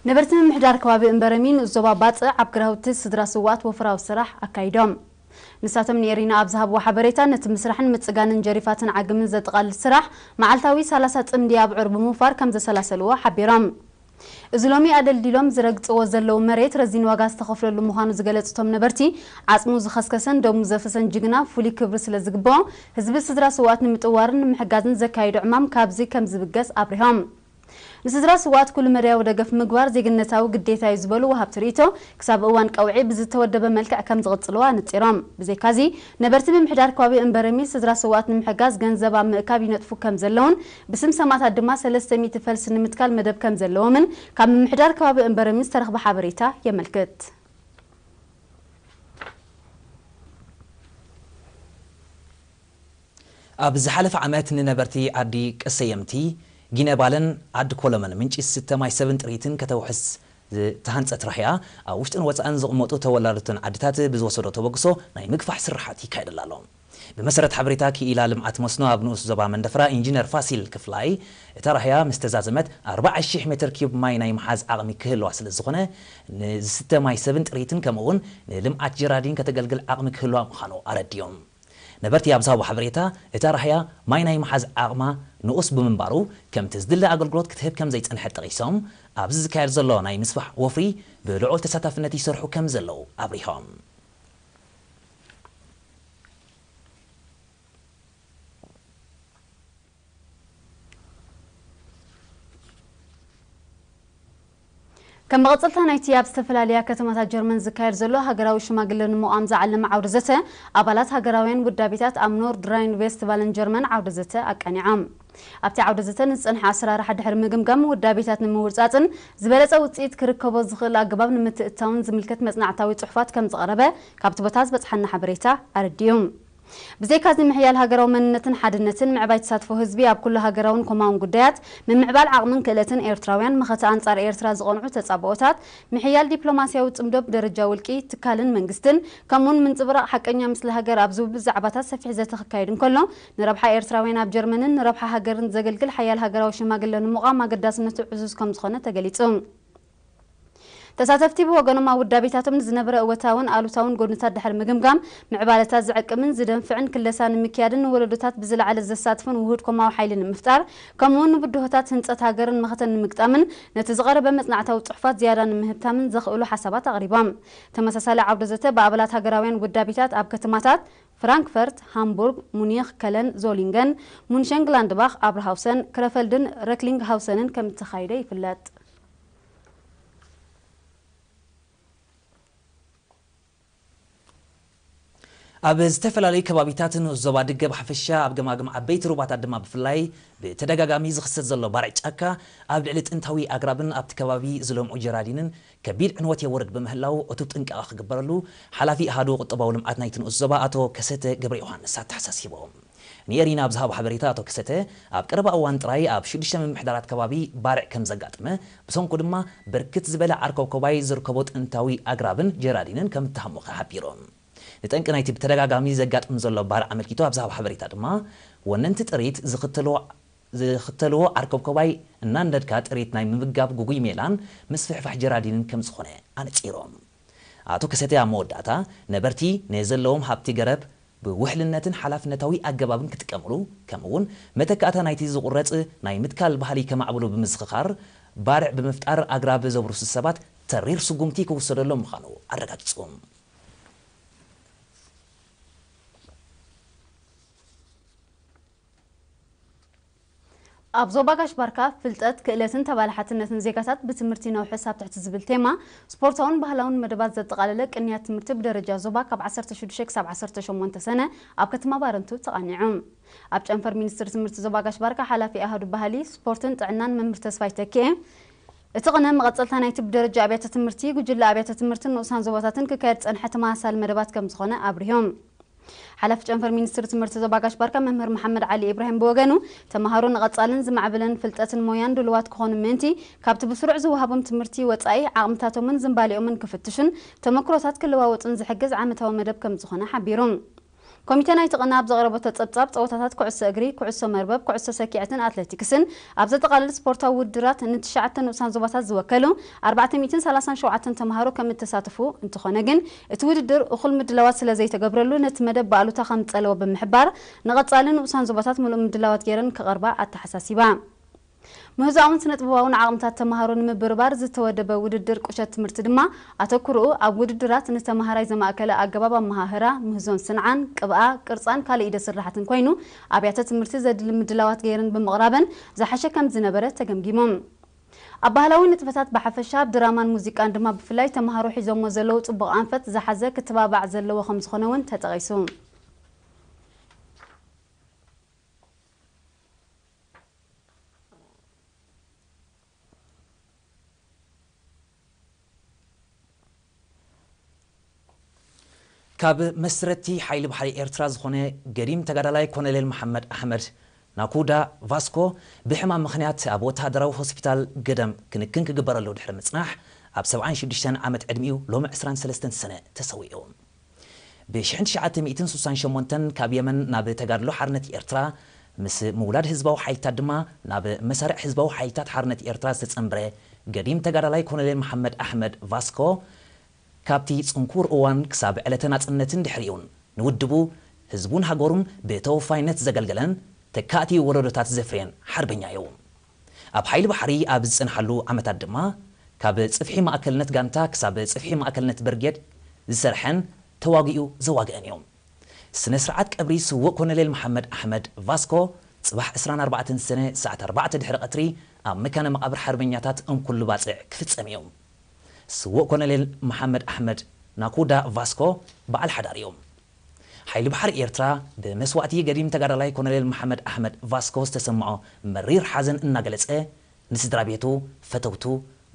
ነበርቲ ምምሕዳር ከባቢ እምበረሚ ንኡስ ዞባ ባጽዕ ኣብ ግራውቲ ስድራ ስውኣት ወፍራዊ ስራሕ ኣካይዶም። ንሳቶም ንኤሪና ኣብ ዝሃብዎ ሓበሬታ፣ ነቲ ምስራሕን ምጽጋንን ጀሪፋትን ዓግምን ዘጠቓልል ስራሕ፣ መዓልታዊ ሰላሳ ጽምዲ ኣብዑር ብምውፋር ከም ዘሰላሰልዎ ሓቢሮም። እዚ ሎሚ ኣደልዲሎም ዝረግጽዎ ዘለዉ መሬት ረዚን ዋጋ ዝተኸፍለሉ ምዃኑ ዝገለጹ እቶም ነበርቲ፣ ዓጽሙ ዝኸስከሰን ደሙ ዘፍሰሰን ጅግና ፍሉይ ክብሪ ስለ ዝግብኦ፣ ህዝቢ ስድራ ስውኣት ንምጥዋርን ንምሕጋዝን ዘካይዶ ዕማም ካብዚ ከም ዝብገስ ኣብሪሆም። ንስድራ ስውኣት ኩሉ መዳያዊ ደገፍ ምግባር ዜግነታዊ ግዴታ እዩ ዝበሉ ወሃብቲ ርእይቶ፣ ክሳብ እዋን ቀውዒ ብዝተወደበ መልክዕ ከም ዝቕጽልዎ ኣነጺሮም። ብዘይካዚ፣ ነበርቲ ምምሕዳር ከባቢ እምበረሚ ስድራ ስውኣት ንምሕጋዝ ገንዘብ ኣብ ምእካብ ይነጥፉ ከም ዘለውን፣ ብስም ሰማእታት ድማ ሰለስተ ሚእቲ ፈልሲ ንምትካል መደብ ከም ዘለዎምን ካብ ምምሕዳር ከባቢ እምበረሚ ዝተረኽበ ሓበሬታ የመልክት። ኣብ ዝሓለፈ ዓመት ንነበርቲ ዓዲ ቀሰየምቲ፣ ጊነባለን ዓዲ ኮሎመን ምንጪ ዝስተ ማይ ሰብን ጥሪትን ከተውሕስ ዝተሃንጸት ራህያ፣ ኣብ ውሽጥን ወጻእን ዝቕመጡ ተወላድትን ዓድታት ብዝወሰዶ ተበግሶ ናይ ምግፋሕ ስራሓት ይካየደላ ኣሎ። ብመሰረት ሓበሬታ ክኢላ ልምዓት መስኖ ኣብ ንኡስ ዞባ መንደፍራ ኢንጂነር ፋሲል ክፍላይ፣ እታ ራህያ ምስ ተዛዘመት ኣርባዓ ሺሕ ሜትር ኪዩብ ማይ ናይ ምሓዝ ዓቕሚ ክህልዋ ስለ ዝኾነ፣ ንዝስተ ማይ ሰብን ጥሪትን ከምኡ እውን ንልምዓት ጀራዲን ከተገልግል ዓቕሚ ክህልዋ ምዃኑ ኣረዲኦም። ነበርቲ ኣብ ዝሃቦ ሓበሬታ፣ እታ ራህያ ማይ ናይ ምሓዝ ዓቕማ ንኡስ ብምንባሩ፣ ከምቲ ዝድለ ኣገልግሎት ክትህብ ከም ዘይጸንሐት ጠቒሶም፣ ኣብዚ ዝካየድ ዘሎ ናይ ምስፋሕ ወፍሪ ብልዑል ተሳታፍነት ይሰርሑ ከም ዘለዉ ኣብሪሆም። ከም መቐጸልታ ናይቲ ኣብ ዝተፈላለያ ከተማታት ጀርመን ዝካየድ ዘሎ ሃገራዊ ሽማግለ ንምቋም ዝዓለመ ዓውደ ዘተ፣ ኣባላት ሃገራውያን ውዳቤታት ኣብ ኖርድ ራይን ቬስትፋለን ጀርመን ዓውደ ዘተ ኣቃኒዖም። ኣብቲ ዓውደ ዘተ ንዝጸንሐ ኣሰራርሓ ድሕሪ ምግምጋም፣ ውዳቤታት ንምውርጻጽን ዝበለጸ ውጽኢት ክርከቦ ዝኽእል ኣገባብ ንምትእትታውን ዝምልከት መጽናዕታዊ ጽሑፋት ከም ዝቐረበ ካብቲ ቦታ ዝበጽሓና ሓበሬታ ኣረዲኡ። ብዘይካዚ፣ ምሕያል ሃገራዊ መንነትን ሓድነትን፣ ምዕባይ ተሳትፎ ህዝቢ ኣብ ኩሉ ሃገራውን ኮማውን ጉዳያት፣ ምምዕባል ዓቕምን ክእለትን ኤርትራውያን፣ መኸተ ኣንጻር ኤርትራ ዝቐንዑ ተጻብኦታት፣ ምሕያል ዲፕሎማስያዊ ጽምዶ ብደረጃ ውልቂ፣ ትካልን መንግስትን፣ ከምኡውን ምንጽብራቕ ሓቀኛ ምስሊ ሃገር ኣብ ዝብሉ ዛዕባታት ሰፊሕ ዘተ ክካየድ እንከሎ፣ ንረብሓ ኤርትራውያን ኣብ ጀርመንን ንረብሓ ሃገርን ዘገልግል ሓያል ሃገራዊ ሽማግለ ንምቋም ኣገዳስነቱ ዕዙዝ ከም ዝኾነ ተገሊጹ። ተሳተፍቲ ብወገኖም ኣብ ውዳቤታቶም ንዝነበረ እወታውን ኣሉታውን ጎድንታት ድሕሪ ምግምጋም፣ ምዕባለታት ዝዕቅብን ዝደንፍዕን ክለሳ ንምክያድን ንወለዶታት ብዝለዓለ ዘሳትፍን ውሁድ ኮማዊ ሓይሊ ንምፍጣር፣ ከምኡውን ንብድሆታት ህንጸት ሃገርን መኸተን ንምግጣምን ነቲ ዝቐረበ መጽናዕታዊ ጽሑፋት ዝያዳ ንምህብታምን ዘኽእሉ ሓሳባት ኣቕሪቦም። ተመሳሳሊ ዓውደ ዘተ ብኣባላት ሃገራውያን ውዳቤታት ኣብ ከተማታት ፍራንክፈርት፣ ሃምቡርግ፣ ሙኒኽ፣ ከለን፣ ዞሊንገን፣ ሙንሸንግላንድባኽ፣ ኣብርሃውሰን፣ ክረፈልድን ረክሊንግሃውሰንን ከም እተኻየደ ይፍለጥ። ኣብ ዝተፈላለዩ ከባቢታት ንኡስ ዞባ ድገብ ሓፈሻ ኣብ ገማግም ዓበይቲ ሩባታት ድማ ብፍላይ ብተደጋጋሚ ዝኽሰት ዘሎ ባርዕ ጫካ ኣብ ልዕሊ ጥንታዊ ኣግራብን ኣብቲ ከባቢ ዝለምዑ ጀራዲንን ከቢድ ዕንወት የወርድ ብምህላው ዕቱብ ጥንቃቐ ክግበረሉ ሓላፊ ኣሃዱ ቁጠባዊ ልምዓት ናይቲ ንኡስ ዞባ ኣቶ ከሰተ ገብረ ዮሃንስ ኣተሓሳሲቦም። ንኤሪና ኣብ ዝሃቦ ሓበሬታ ኣቶ ከሰተ፣ ኣብ ቀረባ እዋን ጥራይ ኣብ ሽዱሽተ ምምሕዳራት ከባቢ ባርዕ ከም ዘጋጠመ፣ ብሰንኩ ድማ ብርክት ዝበለ ዓርከብኮባይ ዝርከቦ ጥንታዊ ኣግራብን ጀራዲንን ከም እተሃሞኸ ሓቢሮም። ንጠንቂ ናይቲ ብተደጋጋሚ ዘጋጥም ዘሎ ባርዕ ኣመልኪቱ ኣብ ዝሃቦ ሓበሬታ ድማ፣ ወነንቲ ጥሪት ዝኽተልዎ ዝኽተልዎ ዓርከብኮባይ እናንደድካ ጥሪት ናይ ምምጋብ ግጉይ ሜላን ምስፍሕፋሕ ጀራዲንን ከም ዝኾነ ኣነጺሮም። ኣቶ ከሰተ ኣብ መወዳእታ፣ ነበርቲ ንዘለዎም ሃብቲ ገረብ ብውሕልነትን ሓላፍነታዊ ኣገባብን ክጥቀምሉ፣ ከምኡውን መተካእታ ናይቲ ዝቑረጽ ናይ ምትካል ባህሊ ከማዕብሉ ብምዝኽኻር፣ ባርዕ ብምፍጣር ኣግራብ ዘብርሱ ሰባት ተሪር ስጉምቲ ክውሰደሎም ምዃኑ ኣረጋጊጹ። ኣብ ዞባ ጋሽ ባርካ፣ ፍልጠት፣ ክእለትን ተባላሓትነትን ዜጋታት ብትምህርቲ ነውሕስ ኣብ ትሕቲ ዝብል ቴማ፣ ስፖርታውን ባህላውን መደባት ዘጠቓለለ ቅንያት ትምህርቲ ብደረጃ ዞባ ካብ ዓሰርተ ሽዱሽተ ክሳብ ዓሰርተ ሸሞንተ ሰነ ኣብ ከተማ ባረንቱ ተቓኒዑ። ኣብ ጨንፈር ሚኒስትሪ ትምህርቲ ዞባ ጋሽ ባርካ ሓላፊ ኣሃዱ ባህሊ፣ ስፖርትን ጥዕናን መምህር ተስፋይ ተኪኤ፣ እቲ ቅነ መቐጸልታ ናይቲ ብደረጃ ኣብያተ ትምህርቲ፣ ጉጅለ ኣብያተ ትምህርትን ንኡሳን ዞባታትን ክካየድ ዝጸንሐ ተመሳሳሊ መደባት ከም ዝኾነ ኣብሪሆም። ሓላፊ ጨንፈር ሚኒስትሪ ትምህርቲ ዞባ ጋሽ ባርካ መምህር መሓመድ ዓሊ ኢብራሂም ብወገኑ፣ ተምሃሮ ንቐጻልን ዝማዕበለን ፍልጠትን ሞያን ድሉዋት ክኾኑ ምእንቲ፣ ካብቲ ብስሩዕ ዝወሃቦም ትምህርቲ ወጻኢ ዓቕምታቶምን ዝንባሌኦምን ክፍትሹን ተመክሮታት ክለዋወጡን ዝሕግዝ ዓመታዊ መደብ ከም ዝኾነ ሓቢሩ። ኮሚተ ናይቲ ቅነ ኣብ ዘቕረቦ ተጸብጻብ፣ ጸወታታት ኩዕሶ እግሪ፣ ኩዕሶ መርበብ፣ ኩዕሶ ሰኪዐትን ኣትሌቲክስን ኣብ ዘጠቓልል ስፖርታዊ ውድድራት ንትሽዓተ ንኡሳን ዞባታት ዝወከሉ ኣርባዕተ ሚእትን ሰላሳን ሸውዓተን ተምሃሮ ከም እተሳተፉ፣ እንተኾነ ግን እቲ ውድድር እኹል ምድላዋት ስለ ዘይተገብረሉ ነቲ መደብ ብኣሉታ ከም ዝጸለዎ ብምሕባር፣ ንቐጻሊ ንኡሳን ዞባታት ምሉእ ምድላዋት ገይረን ክቐርባ ኣተሓሳሲባ። ምህዞኣውን ስነ-ጥበባውን ዓቕምታት ተምሃሮ ንምብርባር ዝተወደበ ውድድር ቁሸት ትምህርቲ ድማ፣ ኣተኩሮኡ ኣብ ውድድራት ንተምሃራይ ዘማእከለ ኣገባብ ኣመሃህራ፣ ምህዞን ስንዓን፣ ቅብኣ፣ ቅርጻን ካልእ ኢደ ስራሓትን ኮይኑ፣ ኣብያተ ትምህርቲ ዘድሊ ምድላዋት ገይረን ብምቕራበን ዝሓሸ ከም ዝነበረ ተገምጊሞም። ኣብ ባህላዊ ንጥፈታት ብሓፈሻ፣ ኣብ ድራማን ሙዚቃን ድማ ብፍላይ ተምሃሮ ሒዞሞ ዘለዉ ጽቡቕ ኣንፈት ዝሓዘ ክትባባዕ ዘለዎ ከም ዝኾነ እውን ተጠቒሱ። ካብ መስረቲ ሓይሊ ባሕሪ ኤርትራ ዝኾነ ገዲም ተጋዳላይ ኮሎኔል መሓመድ ኣሕመድ ናኩዳ ቫስኮ ብሕማም ምኽንያት ኣብ ወተሃደራዊ ሆስፒታል ገደም ክንክን ክግበረሉ ድሕሪ ምጽናሕ፣ ኣብ ሰብዓን ሽዱሽተን ዓመት ዕድሚኡ ሎሚ ዕስራን ሰለስተን ሰነ ተሰዊኡ። ብ ሽሕን ትሽዓተ ሚእትን ስሳን ሸሞንተን ካብ የመን ናብ ተጋድሎ ሓርነት ኤርትራ፣ ምስ ምውላድ ህዝባዊ ሓይልታት ድማ ናብ መሳርዕ ህዝባዊ ሓይልታት ሓርነት ኤርትራ ዝተጸንበረ ገዲም ተጋዳላይ ኮሎኔል መሓመድ ኣሕመድ ቫስኮ፣ ካብቲ ጽንኩር እዋን ክሳብ ዕለተ ናጽነትን ድሕሪኡን ንውድቡ፣ ህዝቡን ሃገሩን ብተወፋይነት ዘገልገለን ተካእቲ ወለዶታት ዘፍርየን ሓርበኛ እዩ። ኣብ ሓይሊ ባሕሪ ኣብ ዝጸንሓሉ ዓመታት ድማ፣ ካብ ጽፍሒ ማእከልነት ጋንታ ክሳብ ጽፍሒ ማእከልነት ብርጌድ ዝሰርሐን ተዋጊኡ ዘዋግአን እዩ። ስነ ስርዓት ቀብሪ ስዉእ ኮሎኔል መሓመድ ኣሕመድ ቫስኮ፣ ጽባሕ ዕስራን ኣርባዕተን ሰነ ሰዓት ኣርባዕተ ድሕሪ ቀትሪ ኣብ መካነ መቓብር ሓርበኛታት እንኩሉ ባጽዕ ክፍጸም እዩ። ስዉእ ኮሎኔል መሓመድ ኣሕመድ ናኩዳ ቫስኮ በዓል ሓዳር እዩ። ሓይሊ ባሕሪ ኤርትራ ብመስዋእቲ ገዲም ተጋዳላይ ኮሎኔል መሓመድ ኣሕመድ ቫስኮ ዝተሰምዖ መሪር ሓዘን እናገለጸ፣ ንስድራ ቤቱ፣ ፈተውቱ፣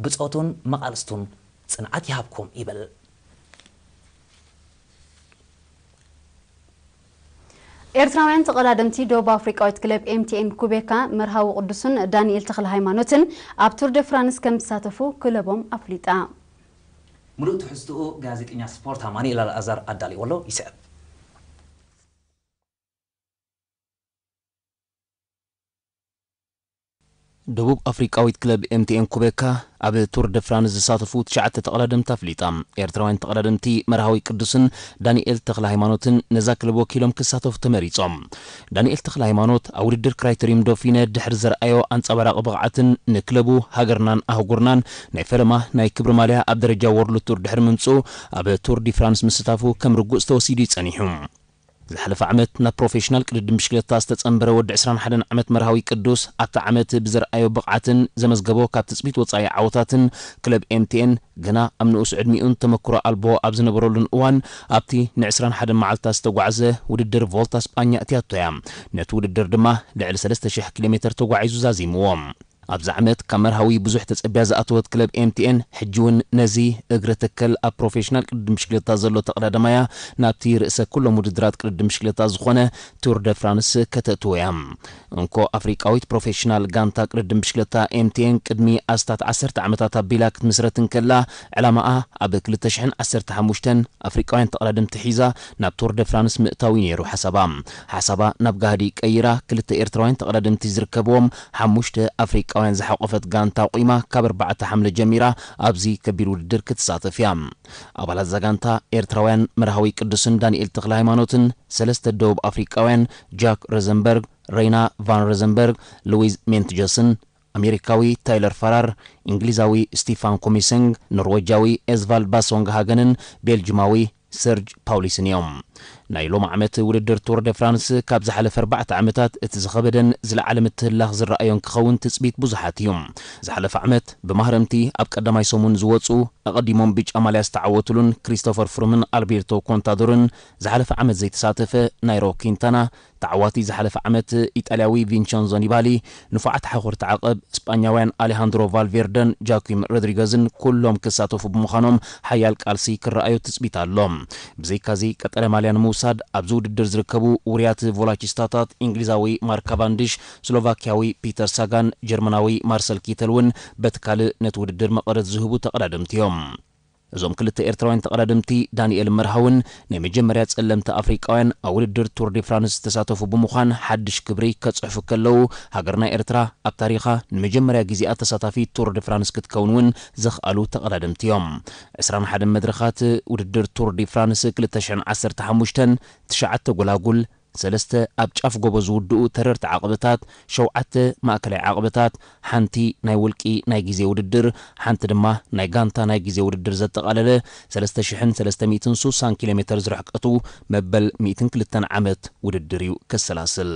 ብጾቱን መቓልስቱን ጽንዓት ይሃብኩም ይብል። ኤርትራውያን ተቐዳደምቲ ደቡብ ኣፍሪቃዊት ክለብ ኤምቲኤን ኩቤካ መርሃዊ ቅዱስን ዳንኤል ተኽለ ሃይማኖትን ኣብ ቱር ደ ፍራንስ ከም ዝሳተፉ ክለቦም ኣፍሊጣ። ምሉእ ትሕዝትኡ ጋዜጠኛ ስፖርት ኣማኑኤል ኣልኣዛር ኣዳልዎ ኣሎ፣ ይስዕብ። ደቡብ ኣፍሪቃዊት ክለብ ኤምቲኤን ኩቤካ ኣብ ቱር ደ ፍራንስ ዝሳተፉ ትሽዓተ ተቐዳደምቲ ኣፍሊጣ። ኤርትራውያን ተቐዳደምቲ መርሃዊ ቅዱስን ዳንኤል ተኽለ ሃይማኖትን ነዛ ክለብ ወኪሎም ክሳተፉ ተመሪጾም። ዳንኤል ተኽለ ሃይማኖት ኣብ ውድድር ክራይተሪዩም ዶፊነ ድሕሪ ዘርኣዮ ኣንጸባራቒ ብቕዓትን ንክለቡ፣ ሃገርናን ኣህጉርናን ናይ ፈለማ ናይ ክብሪ ማልያ ኣብ ደረጃ ወርልድ ቱር ድሕሪ ምምጽኡ፣ ኣብ ቱር ዲ ፍራንስ ምስታፉ ከም ርጉጽ ተወሲዱ እዩ ጸኒሑ። ዝሓለፈ ዓመት ናብ ፕሮፌሽናል ቅድድም ብሽክለታ ዝተጸንበረ ወዲ ዕስራን ሓደን ዓመት መርሃዊ ቅዱስ፣ ኣብቲ ዓመት ብዘርኣዮ ብቕዓትን ዘመዝገቦ ካብ ትጽቢት ወጻኢ ዓወታትን፣ ክለብ ኤምቲኤን ግና ኣብ ንኡስ ዕድሚኡን ተመክሮ ኣልቦ ኣብ ዝነበረሉን እዋን፣ ኣብቲ ንዕስራን ሓደን መዓልታት ዝተጓዕዘ ውድድር ቮልታ ስጳኛ እትያቶ እያ። ነቲ ውድድር ድማ ልዕሊ ሰለስተ ሽሕ ኪሎ ሜተር ተጓዒዙ ዛዚምዎ። ኣብዚ ዓመት ካብ መርሃዊ ብዙሕ ተጸቢያ ዝኣተወት ክለብ ኤምቲኤን፣ ሕጂ እውን ነዚ እግረ ተከል ኣብ ፕሮፌሽናል ቅድድም ብሽክለታ ዘሎ ተቐዳዳማያ ናብቲ ርእሰ ኩሎም ውድድራት ቅድድም ብሽክለታ ዝኾነ ቱር ደ ፍራንስ ከተእትዎ እያ። እንኮ ኣፍሪቃዊት ፕሮፌሽናል ጋንታ ቅድድም ብሽክለታ ኤምቲኤን ቅድሚ ኣስታት ዓሰርተ ዓመታት ኣቢላ ክትምስረት እንከላ፣ ዕላማኣ ኣብ ክልተ ሽሕን ዓሰርተ ሓሙሽተን ኣፍሪቃውያን ተቐዳደምቲ ሒዛ ናብ ቱር ደ ፍራንስ ምእታው እዩ ነይሩ ሓሳባ። ሓሳባ ናብ ጋህዲ ቀይራ፣ ክልተ ኤርትራውያን ተቐዳደምቲ ዝርከብዎም ሓሙሽተ ኣፍሪቃውያን ዝሓቖፈት ጋንታ ኣቑማ፣ ካብ ኣርባዕተ ሓምለ ጀሚራ ኣብዚ ከቢድ ውድድር ክትሳተፍ እያ። ኣባላት እዛ ጋንታ ኤርትራውያን መርሃዊ ቅዱስን ዳንኤል ተኽለ ሃይማኖትን፣ ሰለስተ ደቡብ ኣፍሪቃውያን ጃክ ሮዘንበርግ፣ ሬና ቫን ሮዘንበርግ፣ ሉዊዝ ሜንትጆስን፣ ኣሜሪካዊ ታይለር ፋራር፣ እንግሊዛዊ ስቲፋን ኮሚሰንግ፣ ኖርወጃዊ ኤዝቫልድ ባሶንግ ሃገንን ቤልጅማዊ ሰርጅ ፓውሊስን እዮም። ናይ ሎሚ ዓመት ውድድር ቱር ደ ፍራንስ ካብ ዝሓለፈ ኣርባዕተ ዓመታት እቲ ዝኸበደን ዝለዓለ ምትህልላኽ ዝረኣዮን ክኸውን ትጽቢት ብዙሓት እዩ። ዝሓለፈ ዓመት ብማህረምቲ ኣብ ቀዳማይ ሰሙን ዝወጹ፣ ኣቐዲሞም ብጫ ማልያ ዝተዓወትሉን ክሪስቶፈር ፍሩምን ኣልቤርቶ ኮንታዶርን፣ ዝሓለፈ ዓመት ዘይተሳተፈ ናይሮ ኪንታና፣ ተዓዋቲ ዝሓለፈ ዓመት ኢጣልያዊ ቪንቸንዞ ኒባሊ፣ ንፉዓት ሓኾርቲ ዓቐብ ስጳኛውያን ኣሌሃንድሮ ቫልቬርደን ጃኪም ሮድሪገዝን ኩሎም ክሳተፉ ብምዃኖም፣ ሓያል ቃልሲ ክረኣዮ ትጽቢት ኣሎ። ብዘይካዚ፣ ቀጠልያ ማልያ ንምውሳድ ኣብዚ ውድድር ዝርከቡ ውሩያት ቮላቺስታታት፣ እንግሊዛዊ ማርክ ካቫንዲሽ፣ ስሎቫክያዊ ፒተር ሳጋን ጀርመናዊ ማርሰል ኪተል እውን በቲ ካልእ ነቲ ውድድር መቐረት ዝህቡ ተቐዳደምቲ እዮም። እዞም ክልተ ኤርትራውያን ተቐዳደምቲ ዳንኤል መርሃውን ናይ መጀመርያ ጸለምቲ ኣፍሪቃውያን ኣብ ውድድር ቱር ዲ ፍራንስ ዝተሳተፉ ብምዃን ሓድሽ ክብሪ ከጽሕፉ ከለዉ፣ ሃገርና ኤርትራ ኣብ ታሪኻ ንመጀመርያ ግዜኣ ተሳታፊ ቱር ዲ ፍራንስ ክትከውን እውን ዘኽኣሉ ተቐዳደምቲ እዮም። ዕስራን ሓደን መድረኻት ውድድር ቱር ዲ ፍራንስ ክልተ ሽሕን ዓሰርተ ሓሙሽተን፣ ትሽዓተ ጎላጉል፣ ሰለስተ ኣብ ጫፍ ጎቦ ዝውድኡ ተረርቲ ዓቕብታት፣ ሸውዓተ ማእከላይ ዓቕብታት፣ ሓንቲ ናይ ውልቂ ናይ ግዜ ውድድር፣ ሓንቲ ድማ ናይ ጋንታ ናይ ግዜ ውድድር ዘጠቓለለ ሰለስተ ሽሕን ሰለስተ ሚእትን ሱሳን ኪሎ ሜተር ዝርሕቀቱ መበል ሚእትን ክልተን ዓመት ውድድር እዩ ከሰላስል።